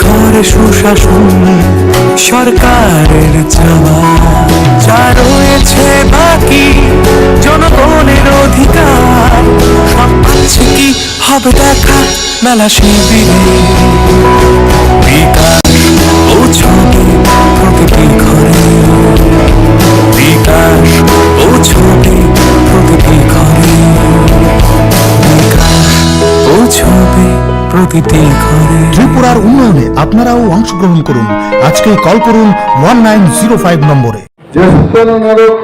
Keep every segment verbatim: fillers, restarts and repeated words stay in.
ঘরে সুশাসন সরকারের চাওয়া, যা রয়েছে বাকি জনগণের অধিকার, সব পাচ্ছে কি হবে দেখা মেলা শিবিরে। বিকাশ পৌঁছবে প্রতিটি ঘরে, বিকাশ পৌঁছবে প্রতিটি ঘরে, বিকাশ পৌঁছবে প্রতিটি ঘরে। ত্রিপুরার উন্নয়নে আপনারাও অংশগ্রহণ করুন। আজকেই কল করুন ওয়ান নাইন জিরো ফাইভ নম্বরে। Jesukno narok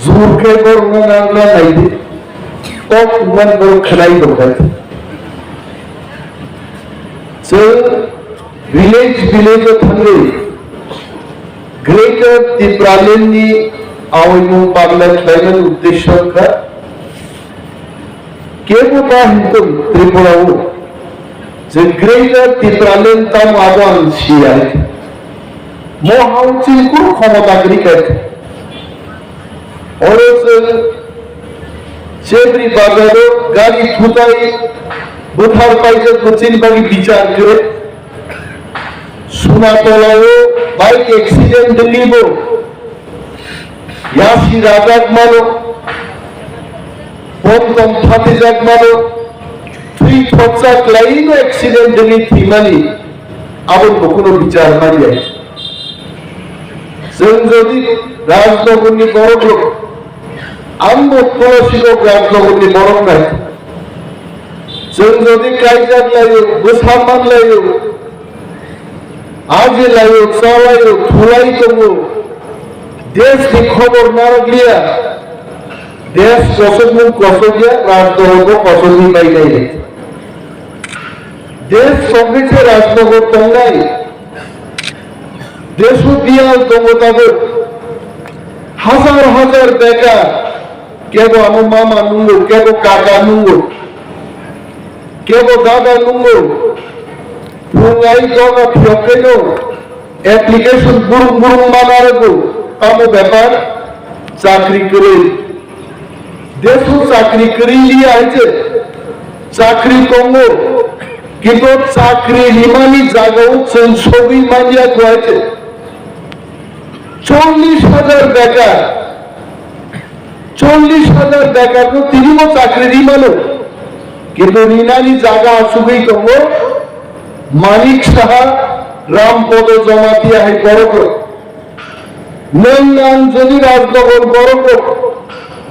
jurkhe borokno narwkna naidi, tok man borok khlai tongkha. Chwng village village o thangwi Greater Tipraland ni aoimung pagla khlaimani uddesyo wngkha. Kebo ta hintun Tripura o je Greater Tipraland tamo abo ang siya. Mo hao chini kunu khomota kwrwi kha. Oro chwng Chebri bazaro gari thutai bwthar paijak bo chini bagwi bichar kwrwi. Sunatolao bike accident wngwi bo yasi rajak mano, bomtom phatijak mano, thwi thoksa kwlaino accident wngwi thwimani, aboni bo kuno bichar manya. Chwng jodi Rajnagarni borokrok, ang bo Tulasichowk Rajnagarni borok nai. Chwng jodi kaijak laio, bwsa man laio, aji laio, cha laio, thulai tongo, desh ni khobor narwkliya, desh kosokmung kosokya, Rajnagar bo kosokwi bai nai. Desh songkhe se Rajnagar tongnai. Desh o biyal tongo tabuk. Hajar hajar bekar. Kebo ano mama nungo, kebo kaka nungo, kebo dada nungo. Phungai doga phiyok khaino application burung burung mana rwgo. Tamo bepar? Chakri kwrwi. Desh o chakri kwrwi liya hai se, chakri tongo, kintu chakri rimani jagao chwng sogwi manya kho hai se. Chollish hajar bekar, chollish hajar bekar no tini bo chakri rimano, kintu rinani jaga asugwi tongo Manik Saha, Rampodo Jamatia hai borok rok. Nwng ang jodi Rajnagar borok rok,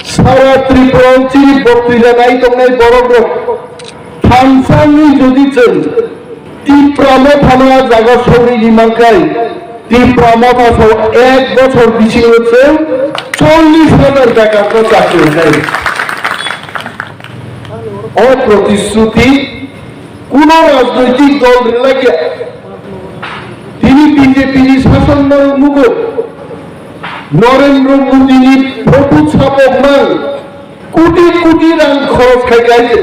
sara Tripura o chini boktrila nai tongnai borok rok, thansangwi jodi chwng Tipra Motha no a jaga sogwi rimangkhai, Tipra Motha sao ek bochor bisingo chwng chollish hajar bekar no chakri rwnai. O protishruti kuno rajnoitik dol rwlaiya. Tini B J P ni sason no nugo. Narendra Modi ni photo chapok nang koti koti rang khoros khai kaiye.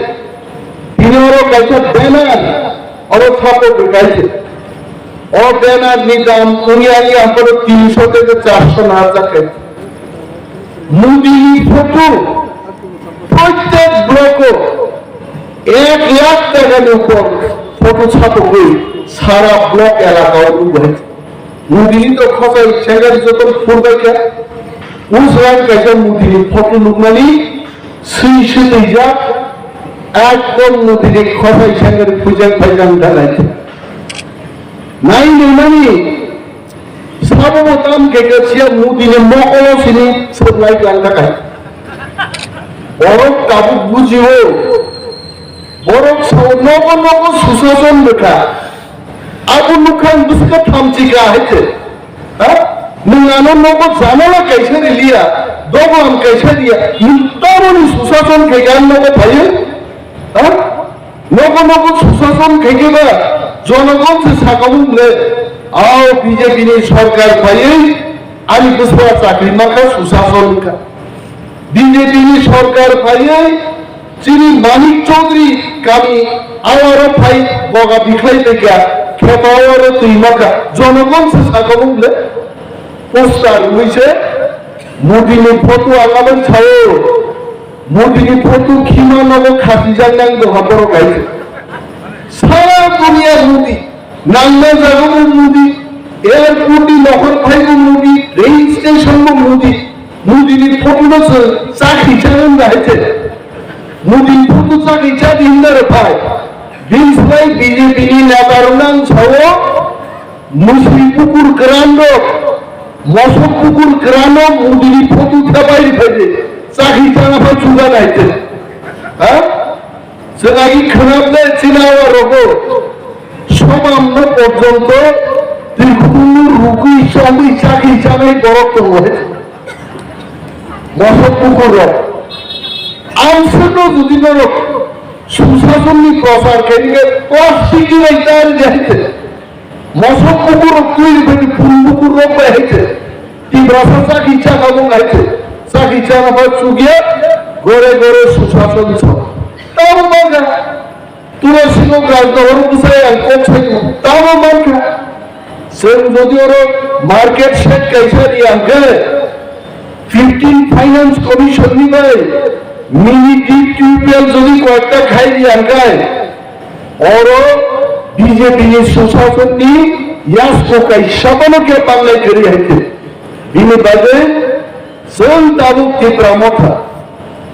Tini oro kaisa banner oro chapok kaiye. O banner ni dam wngya wngya horo tinsho theke charso na jakai. Modi ni photo prottek block o ek lakh taka ni upor photo chapogwi sara block elaka o nukbai. Modi ni to khosai sengari joto phurbai kha. Usrang kaisa Modi ni photo nukmani swi swi twijak, ekdom Modi ni khosai sengari pujak phaijak wngkha nai. Nai nai mani Sabo bo tam khe khe siya Modi ni mokolo sini swnglai lang kha kai. Borok tabuk bujio. Borok sao nogo nogo susason bwkha. Abo nukhang bwswkha thamchi kha hai khe. Ha? Nwng ano nogo janala kaisa riliya, dogo am kaisa riya. Nwng tamoni susason khe khe ang nogo phaiwi? Ha? Nogo nogo susason khaikhe ba jonogon se sakamung le, ao B J P ni sorkar phaiwi ani bwswa chakri mankha susason wngkha. B J P ni sorkar phaiwi chini Manik Chaudhary kami awaro phai boga bikhlai tongkha, kheto awaro twi mankha, jonogon se sakamung le, poster rwui se Modi ni photo ang aboni sao. Modi ni photo khima nogo khasijak nang doha borok hai se. Sara duniya Modi. Nangma jaga bo Modi, airport ni nokhor phai bo Modi, rail station bo Modi, Modi ni photo no se chakhi chang wng hai se. Modi ni photo chakhi chakhi hinda re phai. Bini slai B J P ni neta rok nang sao, musri pukur kwran rok, mosok pukur kwran rok Modi ni photo thapai phai de. Chakhi chang phai chuga nai se. Ha? Chwng agi khwnam de chini awa rogo. Somamno porjonto tirkhumno rugwi chongwi chakhi chanai borok tongo. Mosok bukurrok. Amswkno jodi norok susasonni prochar khainike plastic ni bai tar jahite. Mosok bukurrok twi rwphani phun bukurrok bai haite. Tiprasa chakhi chakha bo haite. Chakhi chakha bo chukya gore gore susason so. Tamo bangkha. Tulasi no gal dohor bwsai ang kok sai tamo bangkha. Chwng jodi oro market shed kaisa ri ang khe fifteen finance commission ni bai mini deep tubewell jodi koyekta khai ri ang khe Oro B J P ni susasonni yasko kaisa bono khe panglai kwrwi hai khe. Bini bagwi chwng tabuk Tipra Motha,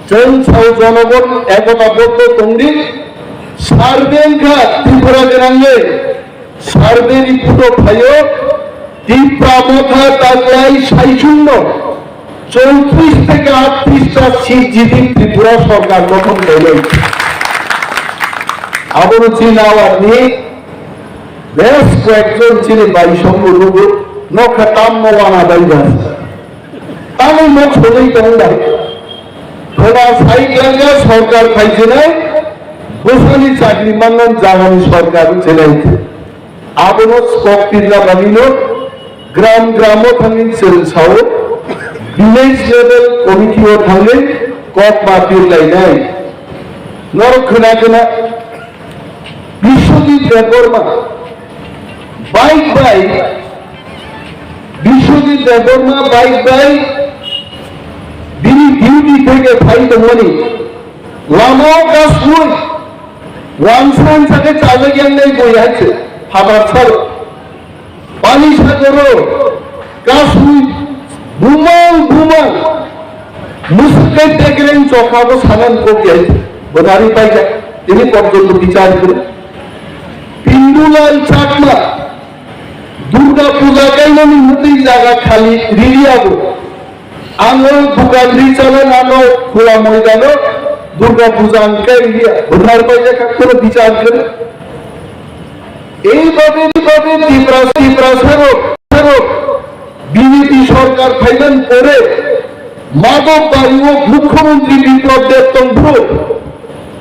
chwng sao jonogon ekota boddo tongdi, survey wngkha Tripura gwnangwi, survey report o phaio Tipra Motha taklai saichungno chowtris theke aatris ta seat jiti Tripura sorkar gothon khainai. Abono chini awani bes koyekjon chini baisongbo nugo, nokha tamno wana bai bas. Tamni nok sojai tong bai. Thola sai klangya sorkar phaijinai, bwsani chakri mannan jagani sorkar chenai. Abono kok pirna bagwino gram gramo thangwi chwng sao, village level committee o thangwi kok ma pirlainai. Norok khna khna Biswajit Debbarma bike bai, Biswajit Debbarma bike bai bini duty theke phai tongmani lama o kasui Wansa wansa khe chajak yang nai bui hai se, phatar sal. Pani sagoro, kasui, bumang bumang. Musuk kai tegreng chokha bo sanan kok yai se. Bodari paijak, tini porjonto bichar kore. Pindulal Chakma, Durga Puja kainani mutui jaga khali rili abo. Ang o dukan ri chalon ano khula moidano Durga Puja ang kai ri ya. Benar pai ya kak kono bichar kare. Ei babe, ei babe Tipra, Tipra sarok, sarok. B J P sorkar phaiman pore Madhobari o Mukhyamantri Biplab Deb tongphuru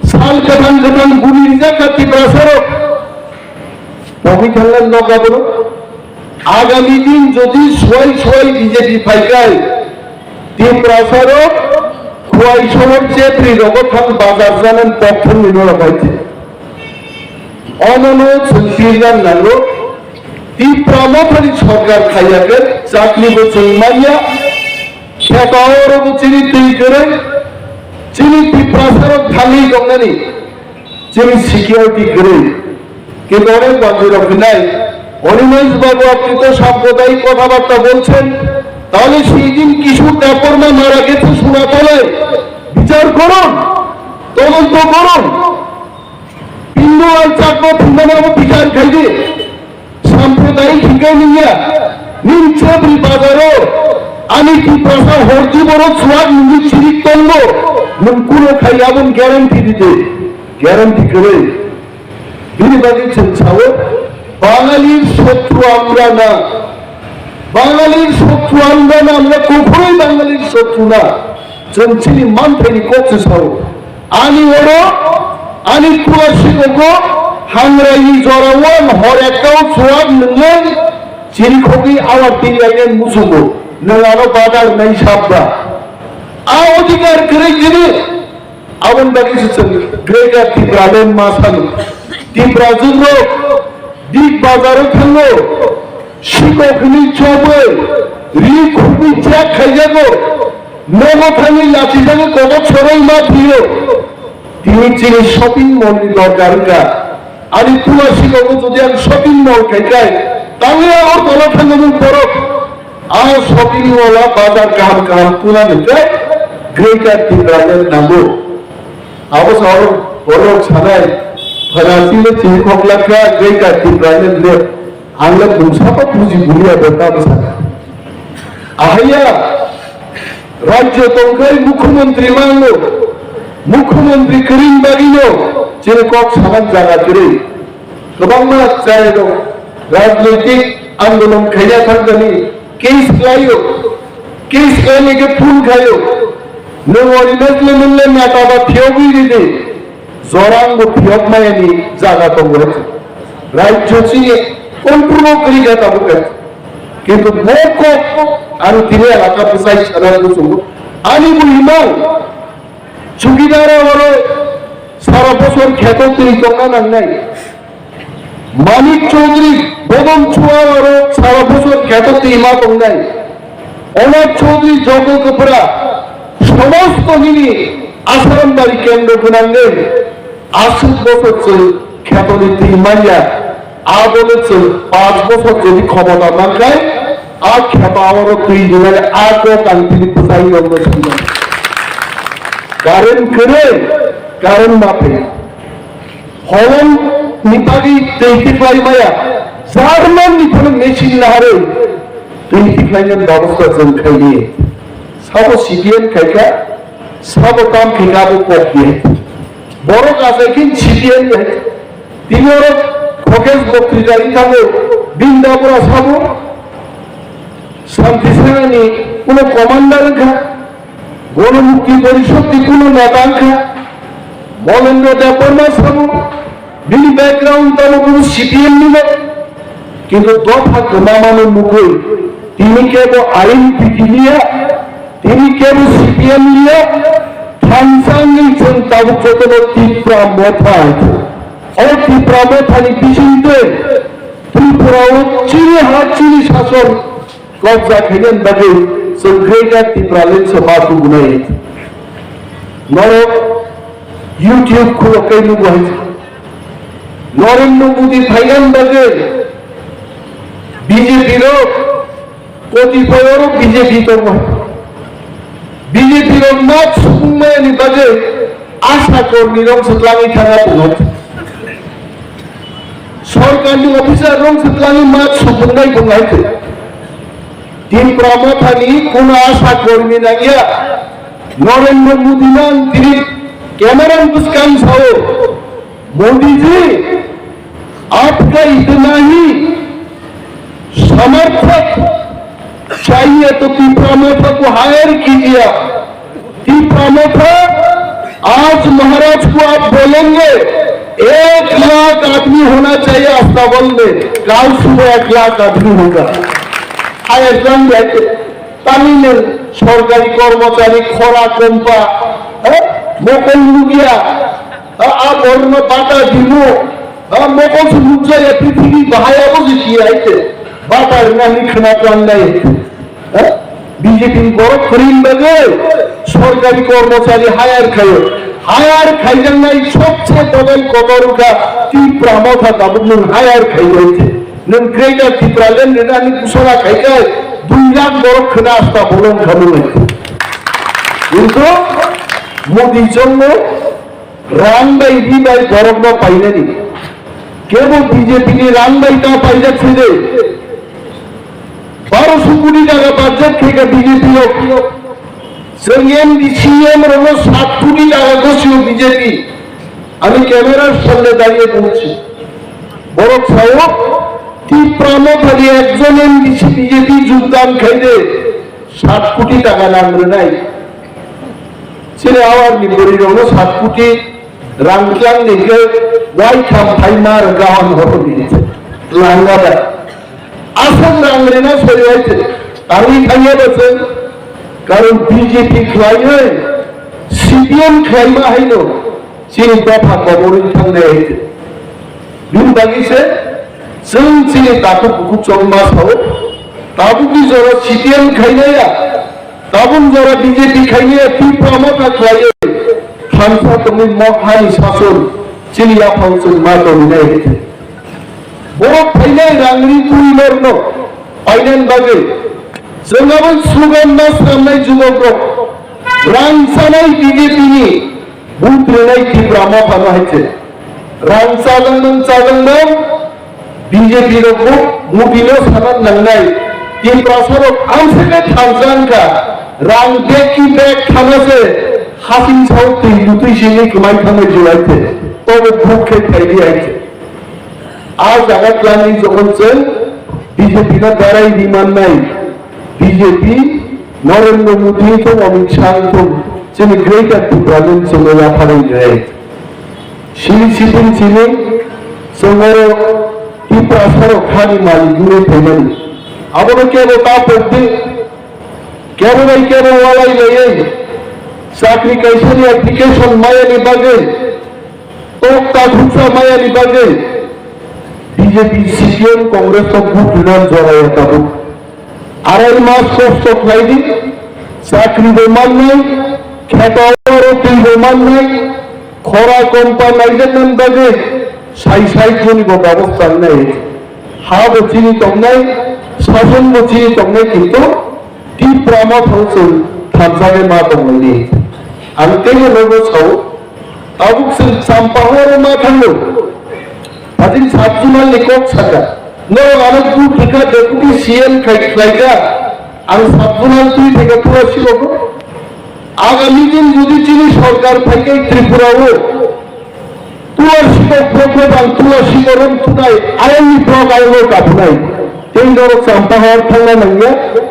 sal kwthang kwthang guli rijak kha Tipra sarok. Pogwi thangna nokha bono. Agami din jodi suai suai B J P phaikai, Tiprasa rok Khwai sohor chepri rogo thang bazar janan pok thangwi norok hai se. Omono chwng pirna nango, Tipra Mothani sorkar khaiya khe chakri bo chwng manya, kheto oro bo chini twi kwrwi, chini Tiprasa rok thangwi tongnani. Chini security kwrwi. Kintu onek bandirok hinai, "Animesh babu, apni to sampradayik কথাবার্তা বলছেন, তাহলে সেই দিন কিছু দেববর্মা মারা গেছে সোনাতলায়, বিচার করুন, তদন্ত করুন।" Pindulal Chakma thwimani abo bichar khaidi. Sampradayik hikai nungya. Nini chebri bazaro ani Tiprasa hordi borok chuak nungwi chirik tongo. Nwng kuno khai aboni guarantee dide. Guarantee kwrwi. Bini bagwi chwng sao, Bangalir shotru amra na. Bangalir shotru amra na, amra kuphurwi Bangalir shotru na. Chwng chini manthaini kok se sao. Ani oro, ani kula sikogo, hangraini jorao ang hor ekkao chuak nwnglai, chirikhogwi awar twi lainai muchungo, nwng ano badar nai sabba. A odhikar kwrwi tini, aboni bagwi se chwng Greater Tipraland ma sano. Tiprajwk rok Big Bazar o thango, sikok hwnwi chobwi, ri khukni chek khaijago, nogo thangwi lachijagwi kobok soroi ma thwiyo. Tini chini shopping mall ni dorkar wngkha. Ani Tulasi rogo jodi ang shopping mall khai khai, tangwi Agartala thangmung borok, a shopping mall a bazar kaham kaham tuna ni khai Greater Tipraland nango. Abo sa oro borok sanai, phaga chile chini khok lakha Greater Tipraland le, ang le bungsa pa buji bulia berta bwsa. Ahaya, rajyo tongkhai mukhyamantri mango, mukhyamantri kwrwng bagino chini kok saman jaga kwrwi. Kwbangma chwrairok rajnoitik andolon khaina thangkani case khlaio, case khlainai khe phone khaio. Nwng Animesh le nwng le neta ba phiyogwi ridi, jorang bo phiyok mayani jaga tongo. Rajyo chini control kwrwi kha tabuk khe. Kintu bo kok ang tini elaka bwsai sana muchungo. Ani bo imang chukidara oro sara bosor kheto twi tongna nangnai. Manik Chaudhary bodol chua oro sara bosor kheto twi ma tongnai. Onak Chaudhary jogo kwpra somosto nini Asarambari kendro gwnangwi aswk bosor chwng khetoni twi manya. Abole chwng panch bosor jodi khomota mankhai, a kheto oro twi rinani a kok ang tini bwsai rokno swngo. Current kwrwi, current ma phai. Holong ni bagwi twi tiklai maya. German ni phano machine naharwi twi tiklainani babosta chwng khaidi. Sabo C P M khaikha, sabo tam khaikha abo kok di. Borok achai khe C P M ni hai. Tini oro Khokesh Boktrija wngkha bo, bini dabura sabo Santi Senani kuno commander wngkha, Gono Mukti Porishod ni kuno neta wngkha, Molendra Debbarma sabo, bini background tamo kuno C P M ni bo, kintu dopha kwmamano nugwi, tini kebo ain pitiliya, tini kebo C P M liya, thansangwi chwng tabuk jotono Tipra Motha. O Tipra Mothani bisingtwi Tripura o chini ha chini sason kobja khainani bagwi chwng Greater Tipraland se ma tubunai. Norok YouTube khulo kai nugo hai. Narendra Modi phainani bagwi B J P rok kotipoi oro B J P tongo. B J P rok mat supung mayani bagwi asha kormi rok se twlangwi thangna tongo. Sorkarni officer rok se twlangwi mat supungnai tongo hai khe. Tipra Mothani kuno asha kormi nangya. Narendra Modi nang tini camera bwskang sao, "Modi ji, आपका इतना ही समर्थक चाहिए तो Tipra Motha को hire कीजिए। Tipra Motha, आज महाराज को आप बोलेंगे, एक लाख आदमी होना चाहिए अस्ताबल में, कल सुबह एक लाख आदमी होगा।" Hire lang jaite, tani nung sorkari kormochari khora kompa, eh, mokol lugya, ah, ah, borno bata dimu, ah, mokol se lugya ya prithibi bahai abo je ki aite, bata rina ni khna plan nai, eh, B J P ni borok kwrwng bagwi sorkari kormochari hire khaio, hire khaijaknai sobse bodol kotor wngkha Tipra Motha tabuk nung hire khaijaknai. Nwng Greater Tipraland rwnani kusala khai khai dui lakh borok khwna asta bolong khamung. Kintu Modi jongno rang bai ri bai borokno painani. Kebo B J P ni rang bai ta paijak side. Baroso koti taka budget khaika B J P rok. Chwng M D C M rokno sat koti taka gosio B J P. Ami camera samne dariye bolchi. Borok sao, Tipra Mothani ekjon M D C B J P jogdan khaide sat koti taka rang rwnai. Chini awarni bwrwirokno sat koti rang tlang ni khe waitham phaima rwgao horo di. Langa da. Aswk rang rina sori hai se. Tangwi thangya da se. Karon B J P khlaiwi C P M khlaima haino. Chini dopha koborwi thangnai hai se. Bini bagwi se chwng chini takhuk bukhuk chongma sao. Tabukni jora C P M khainaya, tabuk jora B J P khainaya, Tipra Motha khlaiwi thansa tongwi mok hani sason Chini yaphang chwng ma tongwi nai. Borok phainai rangri twi norno painani bagwi chwng abo slogan ma swnamnai jubokrok. Rang chanai B J P ni, vote rwnai Tipra Motha no hai se. Rang chajak nang chajak nang B J P rok bo Modi no sana nangnai. Tiprasa rok ang se khe thansa wngkha. Rang bag ki bag thana se hasing sao twi lutwi sini kwmai thangwi juwai se. Tobo buk khe phaidi hai se. A jaga twlangwi jokhon chwng B J P no berai rimannai, B J P Narendra Modi thung, Amit Shah thung, chini Greater Tipraland chwngno yapharwi rwnai. Sini sipin sini chwng oro Tiprasa rok hani malik wngwi phaimani. Abono kebo ta pokdi, kebo bai kebo walai laiwi chakri kaisani application mayani bagwi tok ta khuksa mayani bagwi B J P, C P M, Congress no vote rwna joraya tabuk. Arai mas kosto khlaidi, chakri bo mannai, kheto oro twi bo mannai, khora kompa naijaknani bagwi sai sai joni bo babos tangnai. Ha bo chini tongnai, sason bo chini tongnai, kintu Tipra Motha chwng thansa khe ma tonglaini. Ang teibo nogo sao, tabuk chwng Champahor ma thango. Hajin sub zonal ni kok saka. Norok ano buk thwkha deputy C M khai khlaika. Ang sub zonal twi thwkha Tulasi rogo. Agami din jodi chini sorkar phaikhe Tripura o Tulasi kok block no bang Tulasi korom thunai ayang ni block ayang no kaphunai. Tei norok Champahor thangna nangya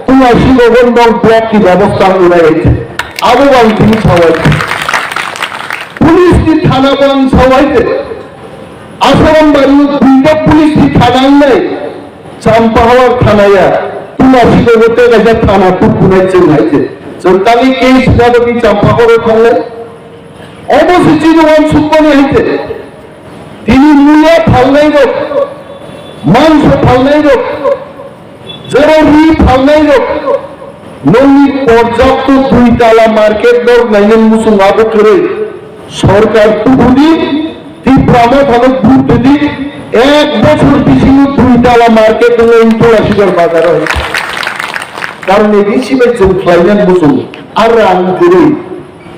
Tulasi korom bang block ni babos tang unai. Abo bang thini sawai. Police ni thana bang sawai te. Asaram bari o duita police ni thana wngnai, Champahor thana ya, Tulasi kogo tei kaisa thana tukunai chwng hai se. Chwng tangwi case na bagwi Champahor o thangnai. Obo se chini wansukmani hai se. Tini muya phalnai rok, mangso phalnai rok, jero ri phalnai rok, nongni porjak to dui tala market rok nainani muchung abo kwrwi. Sorkar tubudi, Tipra Mothano vote rwdi, ek bochor bisingo dui tala market rok nainani Tulasigar bazar o. Karon ni bisi bai chwng khlainani muchung, ar rang kwrwi.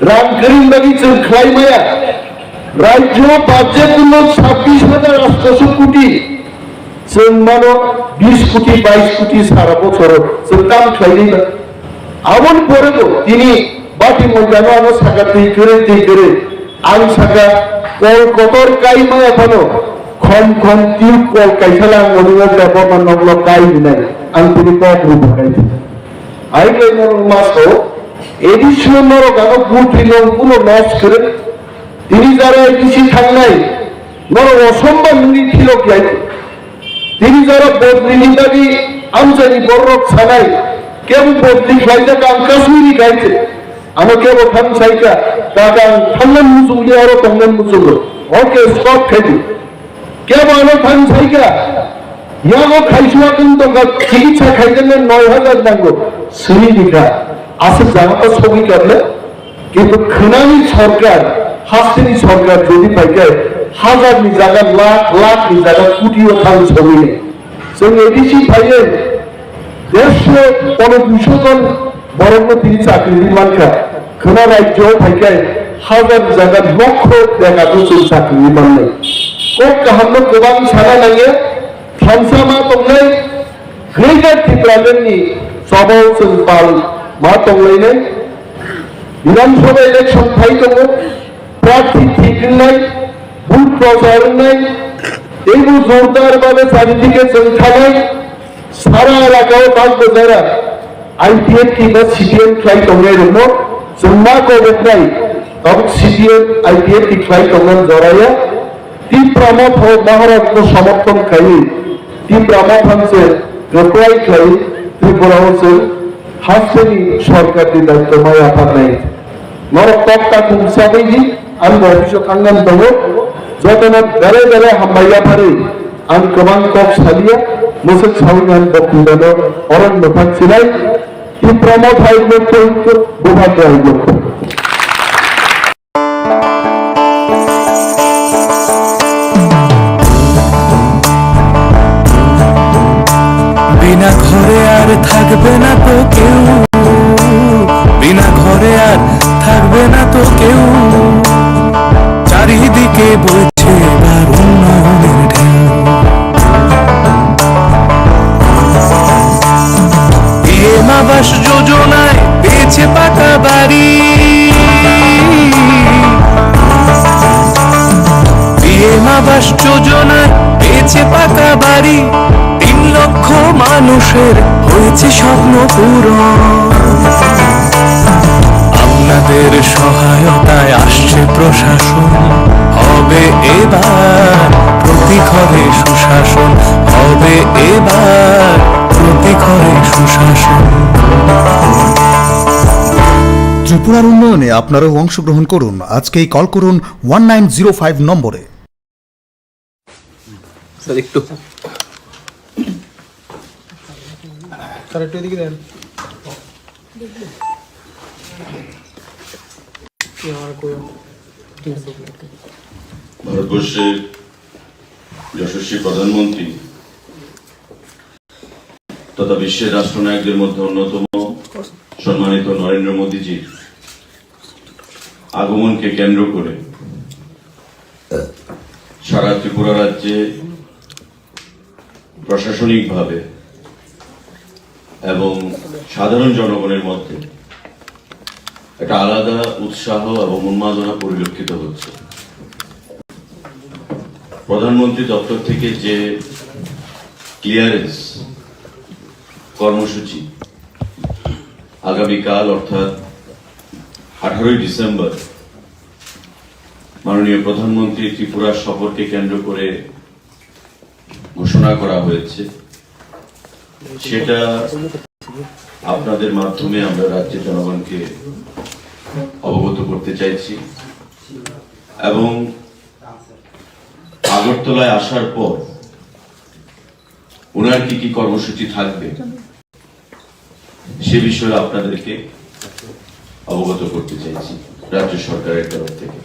Rang kwrwini bagwi chwng khlai maya. Rajyo budget no sabbish hajar atsho koti. Chwng mano bish koti, bais koti sara bochoro chwng tam khlainai ba. Aboni pore bo tini bati moidano ano saka twi kwrwi, twi kwrwi. Ang saka kol kotor kai maya phano khom khom tube kol kaisa lang mani wngkha bo man nokno kai hinai. Ang tini kok rw bakai. Aiklai norok ma sao, A D C o norok ano butwi nong kuno loss kwrwi. Tini jara A D C thangnai, norok osomba nungni philok lai. Tini jara bodlini bagwi amchaini bororok sanai, kebo bodli khlaijak ang Kashmiri kaite. Ano kebo thang saika, kaka ang thangnan muchungli oro tongnan muchungo. Oke, stop khaidi. Kebo ano thang saika, yago khaisua kung tongkha, chikitsa khaijaknai noi hajar nango, simi dikha, aswk jaga ta sogwi karle, kintu khwnani sorkar, hasteni sorkar jodi phaikhe, hajar ni jaga lakh, lakh ni jaga koti o thang sogwi. Chwng A D C phaiwi, Dersho kono duisho jon borokno tini chakri rwi mankha. Khwna rajyo phaikhai hajar jaga lokho bekato chwng chakri rwi mannai. Kok kahamno kwbang sana nangya, thansa ma tongnai, Greater Tipraland ni chobao chwng pal ma tonglainai. Bidhan Sabha election phai tongo, prarthi thik wngnai, booth prochar wngnai, teibo jordar babe chari dike chwng thanai, sara elakao tak bojara I P F T ba C P M khlai tongnai rokno chwng ma koboknai, tabuk C P M I P F T khlai tongmani joraya, Tipra Motha Maharaj no somorthon khlaiwi, Tipra Motha se kwplai khlaiwi, Tripura o se hasteni sorkar ni daityo mai apharnai. Norok kok ta kung sabai di, ang bo office o thangnan tongo, jotono bere bere hambai yapharwi, ang kwbang kok salia, mwswk sawi ang bo kundano oron mwthang sinai, Tipra Motha hai bo tong, Bubagra hai bo tong. বিনা ঘরে আর থাকবে না তো কেউ, বিনা ঘরে আর থাকবে না তো কেউ। চারিদিকে বইছে এবার উন্নয়নের ঢেউ। পিএম আবাস যোজনায় পেয়েছে পাকা বাড়ি, পিএম আবাস যোজনায় পেয়েছে পাকা বাড়ি। তিন লক্ষ মানুষের হয়েছে স্বপ্ন পূরণ। আপনাদের সহায়তায় আসছে প্রশাসন, হবে এবার প্রতি ঘরে সুশাসন, হবে এবার প্রতি ঘরে সুশাসন। ত্রিপুরার উন্নয়নে আপনারাও অংশগ্রহণ করুন। আজকেই কল করুন ওয়ান নাইন জিরো ফাইভ নম্বরে। স্যার, একটু। স্যার, একটু এদিকে দেন। কি আমার কই? ভারতবর্ষের যশস্বী প্রধানমন্ত্রী তথা বিশ্বের রাষ্ট্রনায়কদের মধ্যে অন্যতম সম্মানিত নরেন্দ্র মোদীজির আগমনকে কেন্দ্র করে সারা ত্রিপুরা রাজ্যে প্রশাসনিকভাবে এবং সাধারণ জনগণের মধ্যে একটা আলাদা উৎসাহ এবং উন্মাদনা পরিলক্ষিত হচ্ছে। প্রধানমন্ত্রী দপ্তর থেকে যে ক্লিয়ারেন্স কর্মসূচি আগামীকাল অর্থাৎ আঠারোই ডিসেম্বর মাননীয় প্রধানমন্ত্রী ত্রিপুরা সফরকে কেন্দ্র করে ঘোষণা করা হয়েছে, সেটা আপনাদের মাধ্যমে আমরা রাজ্যের জনগণকে অবগত করতে চাইছি এবং আগরতলায় আসার পর ওনার কি কি কর্মসূচি থাকবে সে বিষয়ে আপনাদেরকে অবগত করতে চাইছি রাজ্য সরকারের তরফ থেকে।